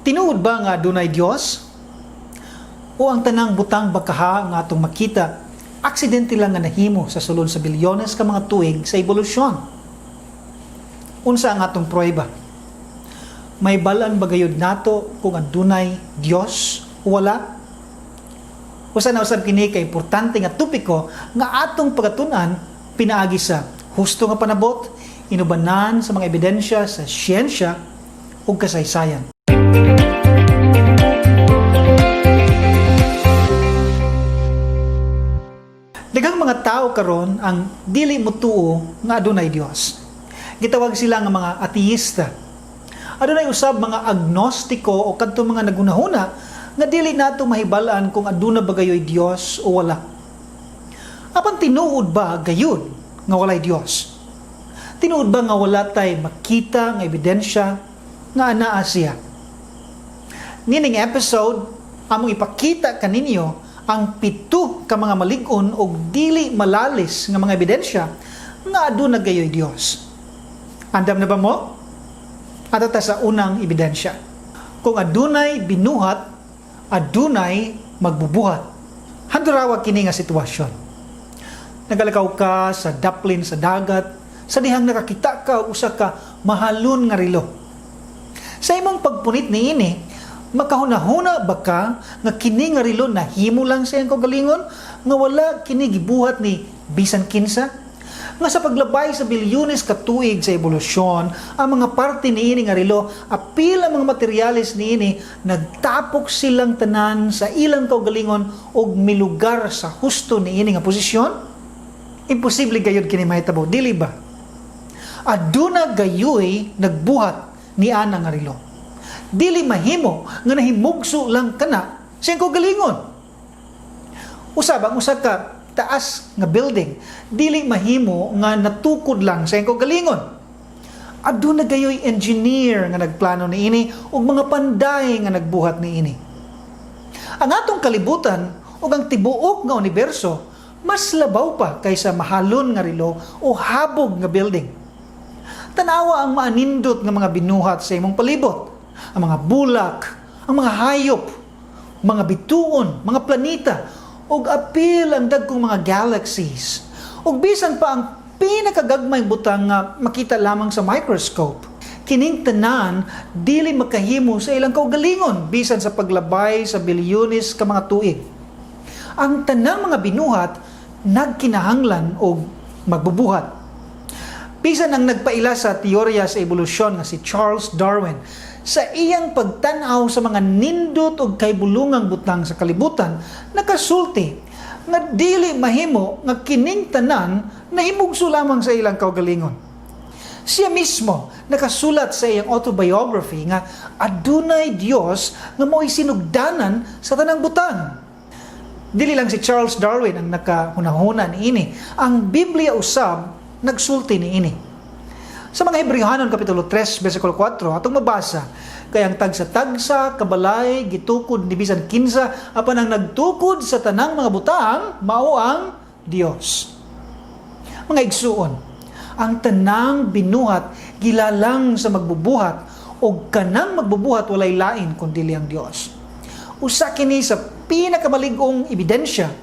Tinuod ba nga adunay Dios? O ang tanang butang bakaha nga atong makita, aksidente lang nga nahimo sa sulod sa bilyones ka mga tuig sa ebolusyon? Unsa ang atong pruweba? May balan ba gayud nato kung adunay Dios o wala? Usa na usab kini ka importante nga topiko nga atong pagatunan pinaagi sa husto nga panabot, inubanan sa mga ebidensya sa siyensya ug kasaysayan. Daghang mga tao karon ang dili motuo nga adunay Dios. Gitawag sila nga mga ateista. Adunay usab mga agnostiko o kadtong mga nagunahuna nga dili nato mahibal-an kung aduna ba gayoy Dios o wala. Apan tinuod ba gayud nga walay Dios? Tinuod ba nga wala tay makita nga ebidensya nga anaa siya? Nining episode, among ipakita kaninyo ang 7 ka mga malig-on og dili malalis nga mga ebidensya nga aduna gayoy Dios. Andam na ba mo? Adto ta sa unang ebidensya. Kung adunay binuhat, adunay magbubuhat. Handurawa kini nga sitwasyon. Nagalakaw ka sa daplin sa dagat, sa dihang nakakita ka og usa ka mahalon nga relo. Sa imong pagpunit niini, makahunahuna ba ka nga kini nga relo nahimo lang sa iyang kaugalingon, nga wala kini gibuhat ni bisan kinsa? Nga sa paglabay sa bilyones ka tuig sa ebolusyon, ang mga parte niini nga relo, apil ang mga materyales niini, nagtapok silang tanan sa ilang kaugalingon og milugar sa husto niini nga posisyon? Imposible gayud kini mahitabo, dili ba? Aduna gayoy nagbuhat ni ana nga relo. Dili mahimo nga nahimugso lang kana sa iyang kaugalingon. Usab ang usa ka taas nga building, dili mahimo nga natukod lang sa iyang kaugalingon. Aduna gayoy engineer nga nagplano niini ug mga panday nga nagbuhat niini. Ang atong kalibutan ug ang tibuok nga universo mas labaw pa kaysa mahalon nga relo o habog nga building. Tanawa ang maanindot nga mga binuhat sa imong palibot. Ang mga bulak, ang mga hayop, mga bituon, mga planeta, ug apil ang dagkong mga galaxies. Ug bisan pa ang pinakagagmay butang nga makita lamang sa microscope. Kining tanan dili makahimo sa ilang kaugalingon bisan sa paglabay sa bilyones ka mga tuig. Ang tanang mga binuhat nagkinahanglan og magbubuhat. Bisan ang nagpaila sa teorya sa ebolusyon nga si Charles Darwin, sa iyang pagtan-aw sa mga nindot og kaybulungang butang sa kalibutan, nakasulti nga dili mahimo nga kining tanan nahimugso lamang sa ilang kaugalingon. Siya mismo nakasulat sa iyang autobiography nga adunay Dios nga mo'y sinugdanan sa tanang butang. Dili lang si Charles Darwin ang nakahunahuna niini. Ang Biblia usab nagsulti niini. Sa mga Hebreohanon Kapitulo 3, versikulo 4, atong mabasa, kay ang tagsa-tagsa, kabalay, gitukod ni bisan kinsa, apan ang nagtukod sa tanang mga butang, mao ang Dios. Mga igsuon, ang tanang binuhat gilalang sa magbubuhat o kanang magbubuhat walay lain kun dili ang Dios. Usa kini sa pinakamalig-ong ebidensya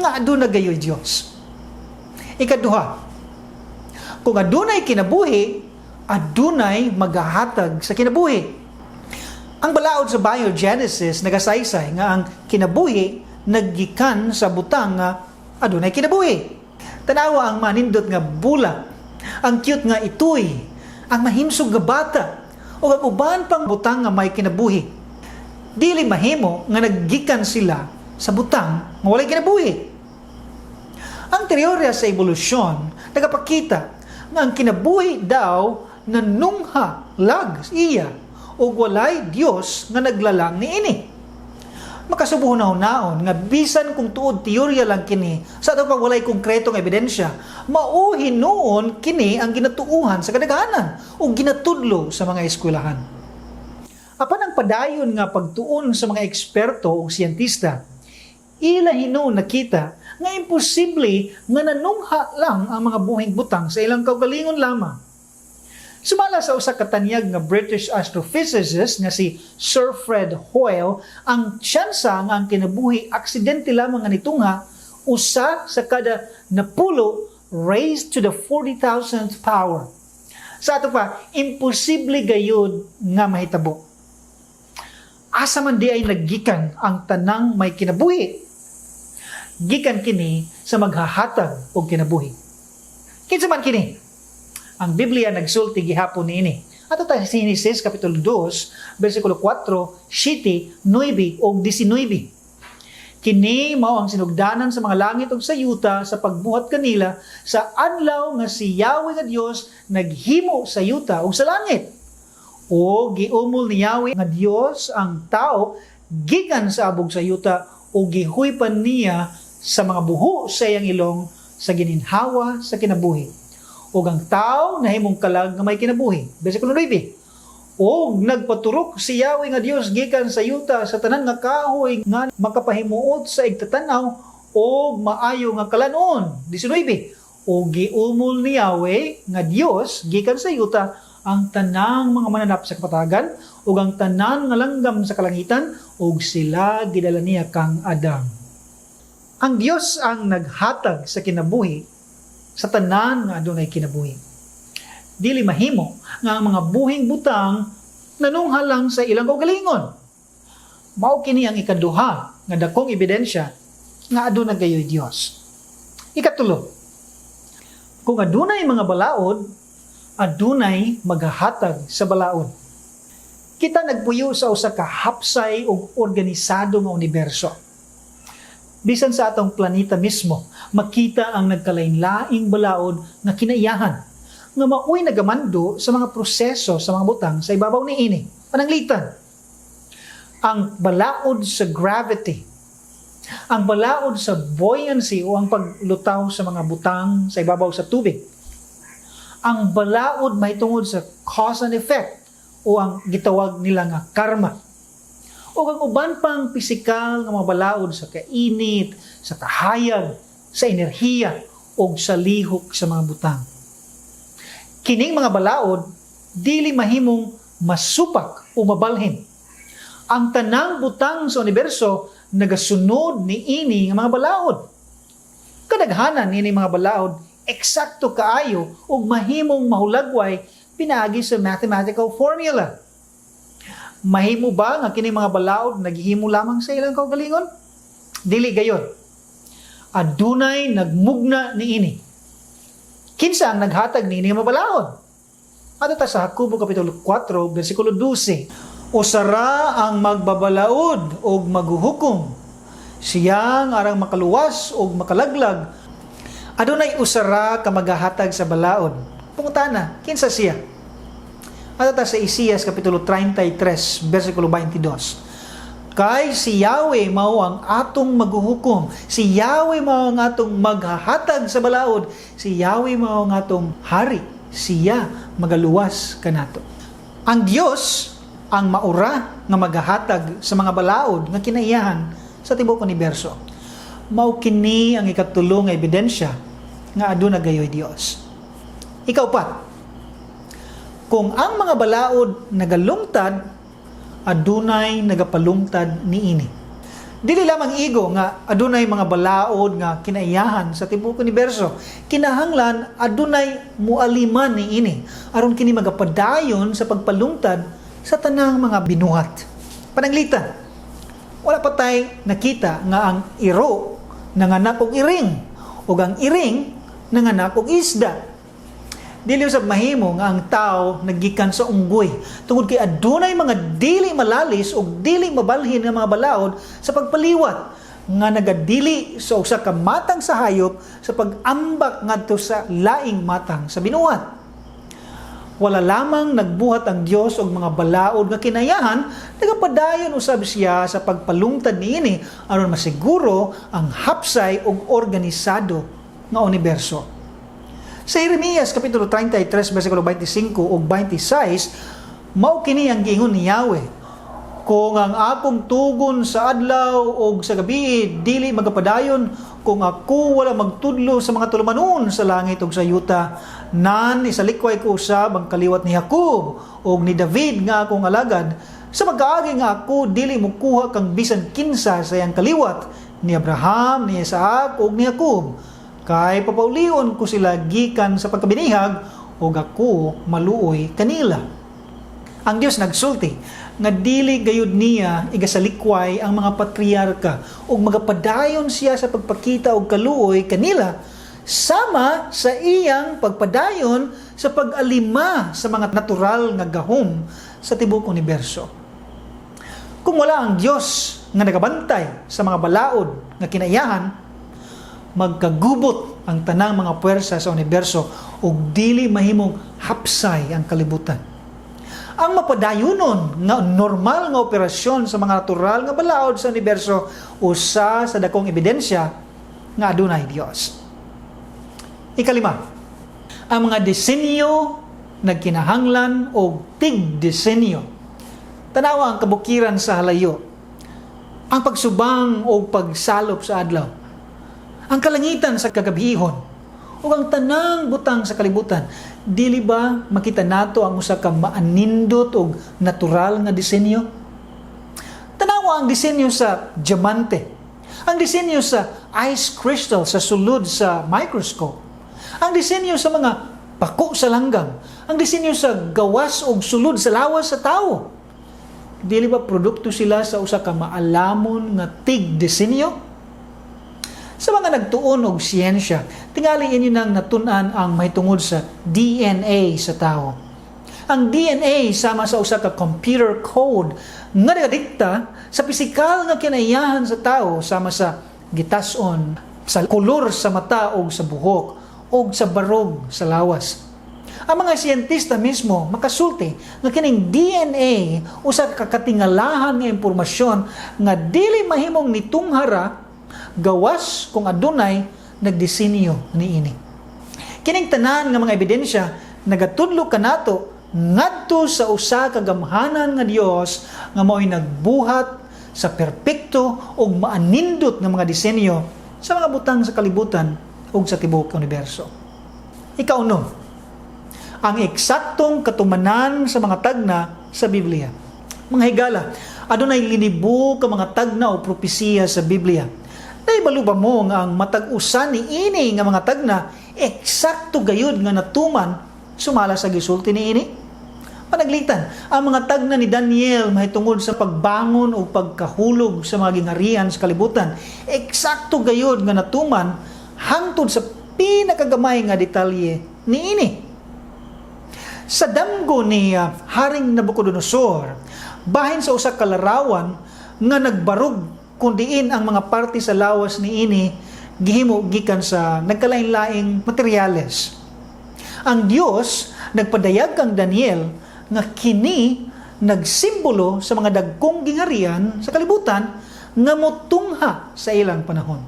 nga aduna gayoy Dios. Ikaduha, kung adunay kinabuhi, adunay magahatag sa kinabuhi. Ang balaod sa biogenesis nagasaysay nga ang kinabuhi naggikan sa butang nga adunay kinabuhi. Tanawa ang manindot nga bulak, ang cute nga itoy, ang mahimsog nga bata, o ang uban pang butang nga may kinabuhi. Dili mahimo nga naggikan sila sa butang nga walay kinabuhi. Ang teorya sa ebolusyon nagapakita nga ang kinabuhi daw nanungha lag iya ug walay Dios nga naglalang niini. Makasubo hunahunaon nga bisan kung tuod teorya lang kini sa ato pag walay konkretong ebidensya, mao hinuon kini ang ginatuuhan sa kadaghanan ug ginatudlo sa mga eskwelahan. Apan ang padayon nga pagtuon sa mga eksperto ug siyentista, ila hinuon nakita nga imposible nga nanungha lang ang mga buhing butang sa ilang kaugalingon lamang. Sumala sa usa ka tanyag nga British astrophysicist nga si Sir Fred Hoyle, ang tsansa nga ang kinabuhi aksidente lamang nga nitungha, 1 sa kada 10 raised to the 40,000th power. Sa ato pa, imposible gayud nga mahitabo. Asa man diay naggikan ang tanang may kinabuhi? Gikan kini sa maghahatag og kinabuhi. Kinsa man kini? Ang Biblia nagsulti gihapon niini. Ato ta sa Genesis kapitulo 2, bersikulo 4, 7, 9 ug 19. "Kini mao ang sinugdanan sa mga langit ug sa yuta sa pagbuhat kanila, sa adlaw nga si Yahweh nga Dios naghimo sa yuta ug sa langit. O giumol ni Yahweh nga Dios ang tao gikan sa abog sa yuta ug gihuypan niya sa mga buho sa iyang ilong sa gininhawa sa kinabuhi. Ug ang tao nahimong kalag nga may kinabuhi." Bersikulo 9. "Og nagpaturok si Yahweh nga Dios gikan sa yuta sa tanan nga kahoy nga makapahimuot sa igtatan-aw og maayo nga kalanon." 19. "Og giumol ni Yahweh nga Dios gikan sa yuta ang tanang mga mananap sa kapatagan ug ang tanan nga langgam sa kalangitan, ug sila gidala niya kang Adam." Ang Dios ang naghatag sa kinabuhi sa tanan nga adunay kinabuhi. Dili mahimo nga ang mga buhing butang nanungha lang sa ilang kaugalingon. Mao kini ang ikaduha nga dakong ebidensya nga aduna gayoy Dios. Ikatulo, kung adunay mga balaod, adunay maghahatag sa balaod. Kita nagpuyo sa usa ka hapsay ug organisado nga uniberso. Bisan sa atong planeta mismo, makita ang nagkalain-laing balaod nga kinaiyahan nga maoy nagamando sa mga proseso sa mga butang sa ibabaw niini. Pananglitan, ang balaod sa gravity, ang balaod sa buoyancy o ang paglutaw sa mga butang sa ibabaw sa tubig, ang balaod mahitungod sa cause and effect o ang gitawag nila nga karma, o ang uban pang pisikal nga mga balaod sa kainit, sa kahayag, sa enerhiya o sa lihok sa mga butang. Kining mga balaod dili mahimong masupak o mabalhin. Ang tanang butang sa universo nagasunod niini nga mga balaod. Kadaghanan niini mga balaod eksakto kaayo ug mahimong mahulagway pinaagi sa mathematical formula. Mahimo ba nga kini mga balaod naghihimo lamang sa ilang kaugalingon? Dili gayon. Adunay nagmugna niini. Kinsa ang naghatag niini nga mga balaod? Adto ta sa Jacobo kapitulo 4 bersikulo 12. "Usara ang magbabalaod og maghuhukom. Siya nga arang makaluwas og makalaglag." Adunay usara ka magahatag sa balaod. Pangutana, kinsa siya? Adto ta sa Isaias kapitulo 33 bersikulo 22. "Kay si Yahweh mao ang atong maghuhukom. Si Yahweh mao ang atong maghahatag sa balaod. Si Yahweh mao ang atong hari. Siya magaluwas kanato." Ang Dios ang maura nga magahatag sa mga balaod nga kinaiyahan sa tibuok uniberso. Mao kini ang ikatulo nga ebidensya nga aduna gayoy Dios. Ikaupat, kung ang mga balaod nagalungtad, adunay nagapalungtad niini. Dili lamang igo nga adunay mga balaod nga kinaiyahan sa tibuok uniberso. Kinahanglan adunay mualiman niini aron kini magapadayon sa pagpalungtad sa tanang mga binuhat. Pananglitan, wala pa tay nakita nga ang iro nanganak og iring ug ang iring nanganak og isda. Dili usab mahimo nga ang tao naggikan sa unggoy tungod kay adunay mga dili malalis ug dili mabalhin nga mga balaod sa pagpaliwat nga nagadili sa usa ka matang sa hayop sa pag-ambak ngadto sa laing matang sa binuhat. Wala lamang nagbuhat ang Dios og mga balaod nga kinayahan, nagapadayon usab siya sa pagpalungtad niini aron masiguro ang hapsay ug organisado nga uniberso. Sa Jeremias kapitulo 33 bersikulo 25 ug 26, mao kini ang giingon ni Yahweh: "Kung ang akong tugon sa adlaw og sa gabi dili magapadayon, Kung ako wala magtudlo sa mga tulumanon sa langit ug sa yuta, nan isalikway ko usab ang kaliwat ni Jacob ug ni David nga akong alagad, sa pagkaagi nga ako dili mukuha kang bisan kinsa sa iyang kaliwat ni Abraham, ni Isaac ug ni Jacob. Kay papaulion ko sila gikan sa pagkabinihag ug ako maluoy kanila. Ang Dios nagsulti nga dili gayud niya igasalikway ang mga patriarka ug magapadayon siya sa pagpakita og kaluoy kanila sama sa iyang pagpadayon sa pag-alima sa mga natural nga gahom sa tibuok uniberso. Kung wala ang Dios nga nagabantay sa mga balaod nga kinaiyahan, magkagubot ang tanang mga puwersa sa uniberso ug dili mahimong hapsay ang kalibutan. Ang mapadayonon nga normal nga operasyon sa mga natural nga balaod sa uniberso usa sa dakong ebidensya nga adunay Dios. Ikalima, ang mga disenyo nagkinahanglan og tig-disenyo. Tanawa ang kabukiran sa halayo, ang pagsubang o pagsalop sa adlaw, ang kalangitan sa kagabhihon, ug ang tanang butang sa kalibutan. Dili ba makita nato ang usa ka maanindot og natural nga disenyo? Tanawa ang disenyo sa diamante, ang disenyo sa ice crystal sa sulod sa microscope, ang disenyo sa mga pako sa langgam, ang disenyo sa gawas og sulod sa lawas sa tawo. Dili ba produkto sila sa usa ka maalamon nga tig-disenyo? Sa mga nagtuon og siyensya, tingali inyo nang natun-an ang mahitungod sa DNA sa tao. Ang DNA sama sa usa ka computer code nga nagadikta sa pisikal nga kinaiyahan sa tao, sama sa gitas-on, sa kolor sa mata o sa buhok o sa barog sa lawas. Ang mga siyentista mismo makasulti nga kining DNA usa ka katingalahan nga impormasyon nga dili mahimong nitunghara gawas kung adunay nagdisenyo niini. Kining tanan nga mga ebidensya nagatudlo kanato ngadto sa usa ka gamhanan nga Dios nga mao'y nagbuhat sa perpekto ug maanindot nga mga disenyo sa mga butang sa kalibutan ug sa tibuok uniberso. Ikaunom, ang eksaktong katumanan sa mga tagna sa Biblia. Mga higala, adunay linibo ka mga tagna o propesiya sa Biblia. Naibalo ba mo nga ang matag usa ni ini nga mga tagna eksakto gayud nga natuman sumala sa gisulti ni ini? Panaglitan, ang mga tagna ni Daniel mahitungod sa pagbangon o pagkahulog sa mga gingharian sa kalibutan, eksakto gayud nga natuman hangtod sa pinakagamay nga detalye niini. Sa damgo ni Haring Nabucodonosor, bahin sa usa ka larawan nga nagbarog kung diin ang mga parte sa lawas niini gihimo gikan sa nagkalain-laing materyales. Ang Dios nagpadayag kang Daniel nga kini nagsimbolo sa mga dagkong gingharian sa kalibutan nga motungha sa ilang panahon.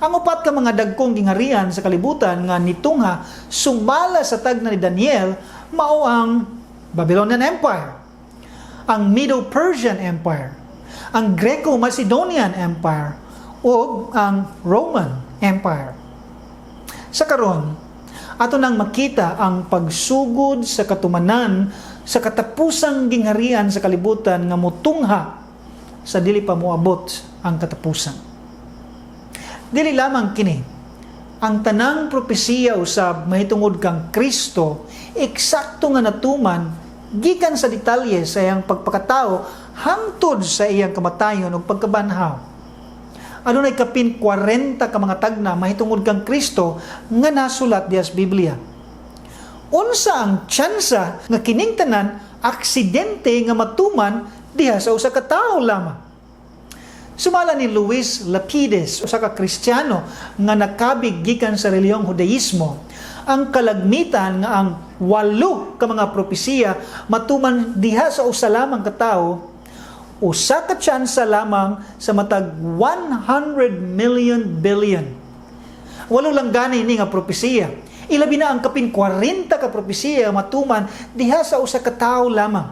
Ang upat ka mga dagkong gingharian sa kalibutan nga nitungha sumala sa tagna ni Daniel mao ang Babylonian Empire, ang Medo-Persian Empire, ang Greco-Macedonian Empire, ug ang Roman Empire. Sa karon, ato nang makita ang pagsugod sa katumanan sa katapusang gingharian sa kalibutan nga mutungha sa dili pa moabot ang katapusan. Dili lamang kini, ang tanang propesiya usab mahitungod kang Kristo eksakto nga natuman gikan sa detalye sa iyang pagpakatao hangtod sa iyang kamatayon ug pagkabanhaw. Adunay kapin 40 ka mga tagna mahitungod kang Kristo nga nasulat diha sa Biblia. Unsa ang tsansa nga kining tanan aksidente nga matuman diha sa usa ka tawo lamang? Sumala ni Luis Lapides, usa ka Kristiyano nga nakabig gikan sa relihiyong Hudaismo, ang kalagmitan nga ang walo ka mga propesiya matuman diha sa usa lamang ka tawo, usa ka tsansa lamang sa matag 100 million billion. Walo lang gani ni nga propesiya. Ilabi na ang kapin 40 ka propesiya matuman diha sa usa ka tawo lamang.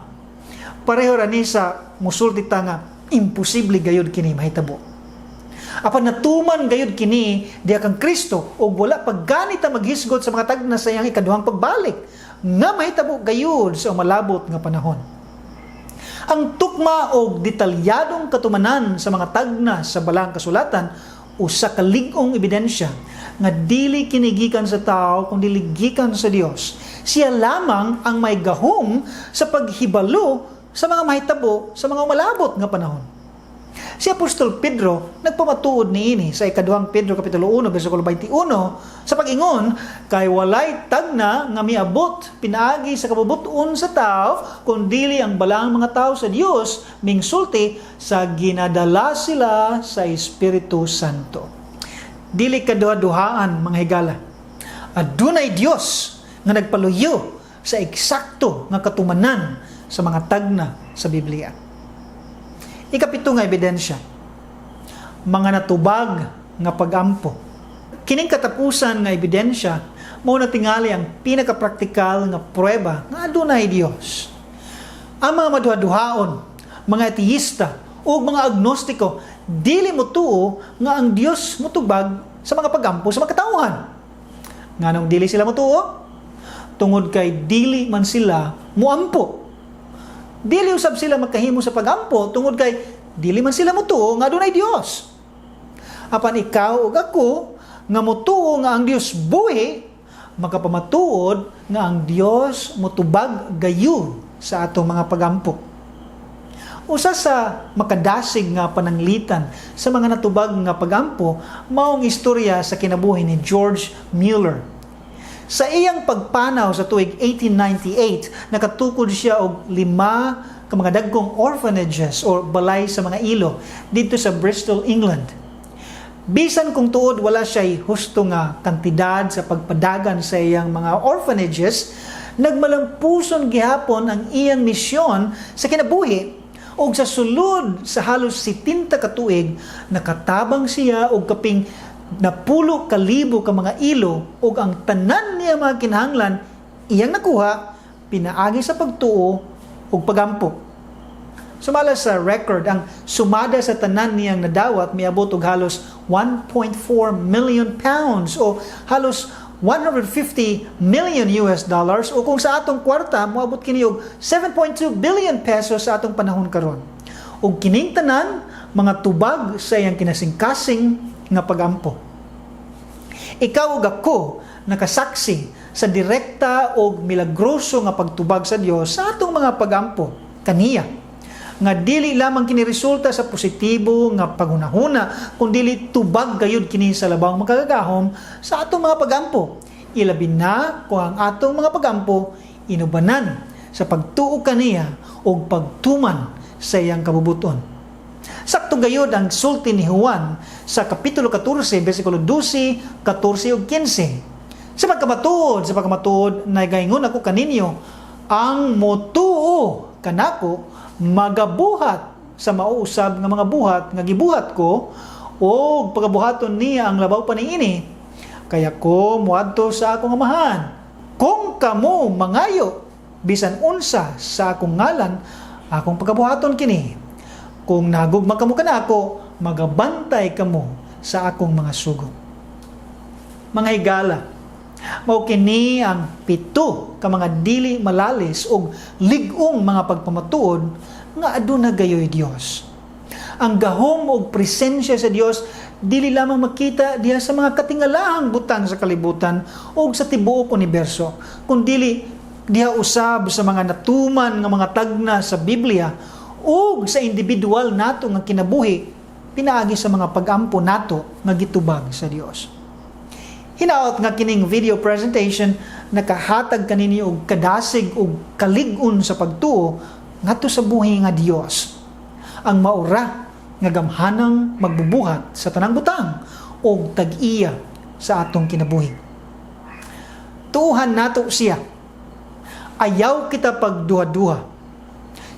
Pareho ra ni sa musulti ta nga imposible gayud kini mahitabo. Apan natuman gayud kini diha kang Kristo ug wala pa gani ta maghisgot sa mga tagna sa iyang ikaduhang pagbalik nga mahitabo gayud sa umalabot nga panahon. Ang tukma og detalyadong katumanan sa mga tagna sa Balaang Kasulatan usa ka lig-ong ebidensya nga dili kini gikan sa tao kun dili gikan sa Dios. Siya lamang ang may gahom sa paghibalo sa mga mahitabo sa mga umalabot nga panahon. Si Apostol Pedro nagpamatuod niini sa ikaduhang Pedro kapitulo 1 bersikulo 21 sa pag-ingon, "Kay walay tagna nga miabot pinaagi sa kabubut-on sa tao, kun dili ang balaang mga tao sa Dios mingsulti sa ginadala sila sa Espiritu Santo." Dili kaduha-duhaan, mga higala. Adunay Dios nga nagpaluyo sa eksakto nga katumanan sa mga tagna sa Biblia. Ikapito nga ebidensya, mga natubag nga pagampo. Kining katapusan nga ebidensya mao na tingali ang pinakapraktikal nga pruweba nga adunay Dios. Ang mga maduhaduhaon, mga ateista ug mga agnostiko dili motuo nga ang Dios motubag sa mga pagampo sa mga katawhan. Nganong dili sila motuo? Tungod kay dili man sila muampo. Dili usab sila makahimo sa pagampo tungod kay dili man sila motuo nga adunay Dios. Apan ikaw ug ako nga motuo nga ang Dios buhi, makapamatuod nga ang Dios motubag gayud sa atong mga pagampo. Usa sa makadasig nga pananglitan sa mga natubag nga pagampo mao ang istorya sa kinabuhi ni George Mueller. Sa iyang pagpanaw sa tuig 1898, nakatukod siya og 5 ka mga dagkong orphanages or balay sa mga ilo didto sa Bristol, England. Bisan kung tuod wala siya'y husto nga kantidad sa pagpadagan sa iyang mga orphanages, nagmalampuson gihapon ang iyang misyon sa kinabuhi ug sa sulod sa halos 70 ka tuig, nakatabang siya og kaping 10,000 ka mga ilo ug ang tanan niya mga kinahanglan iyang nakuha pinaagi sa pagtuo ug pagampo. Sumala sa record, ang sumada sa tanan niyang nadawat miabot og halos £1.4 million o halos US$150 million o kung sa atong kwarta moabot kini og ₱7.2 billion sa atong panahon karon. Ug kining tanan mga tubag sa iyang kinasingkasing nga pagampo. Ikaw ug ako nakasaksi sa direkta o milagroso nga pagtubag sa Dios sa atong mga pagampo kaniya, nga dili lamang kini resulta sa positibo nga paghunahuna, kundili tubag gayud kini sa Labawng Makagagahom sa atong mga pagampo, ilabi na kung ang atong mga pagampo inubanan sa pagtuo kaniya ug pagtuman sa iyang kabubuton. Sakto gayud ang sulti ni Juan sa kapitulo 14 bersikulo 12, 14 ug 15. Sa pagkamatuod, nagaingon ako kaninyo, ang motuo kanako magabuhat sa mao usab nga mga buhat nga gibuhat ko, o pagabuhaton niya ang labaw pa niini, kay ako moadto sa akong Amahan. Kung kamo mangayo bisan unsa sa akong ngalan, akong pagabuhaton kini. Kung nagugma kamo kanako, magabantay kamo sa akong mga sugo. Mga higala, mao kini ang 7 ka mga dili malalis og lig-ong mga pagpamatuod nga aduna gayoy Dios. Ang gahom og presensya sa Dios dili lamang makita diha sa mga katingalahang butang sa kalibutan o sa tibuok universo, kundili diha usab sa mga natuman nga mga tagna sa Biblia ug sa individual nato nga kinabuhi pinaagi sa mga pagampo nato nga gitubag sa Dios. Hinaot nga kining video presentation nakahatag kaninyo og kadasig ug kalig-on sa pagtuo ngadto sa buhi nga Dios, ang maura nga gamhanang magbubuhat sa tanang butang ug tag-iya sa atong kinabuhi. Tuuhan nato siya. Ayaw kita pagduha-duha.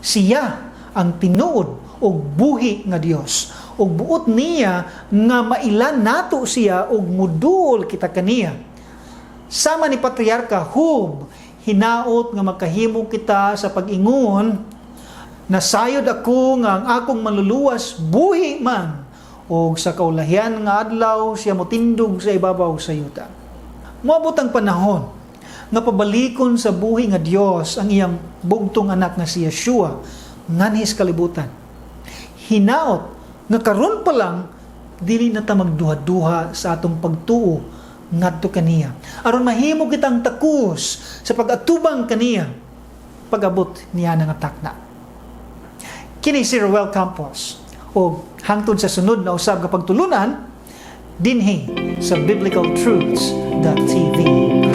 Siya ang tinuod og buhi nga Dios ug buot niya nga mailan nato siya ug muduol kita kaniya. Sama ni Patriarka Job, hinaot nga makahimo kita sa pag-ingon, "Nasayod ako nga ang akong manluluwas buhi man, O sa kaulahian nga adlaw siya motindog sa ibabaw sa yuta. Moabot ang panahon nga pabalikon sa buhi nga Dios ang iyang bugtong anak nga si Yeshua nganhi sa kalibutan. Hinaot nga karon pa lang dili na ta magduha-duha sa atong pagtuo ngadto kaniya, aron mahimo kitang takos sa pag-atubang kaniya pag-abot niya nga takna. Kini si Roel Campos o hangtod sa sunod na usab nga pagtulunan dinhi sa biblicaltruths.tv.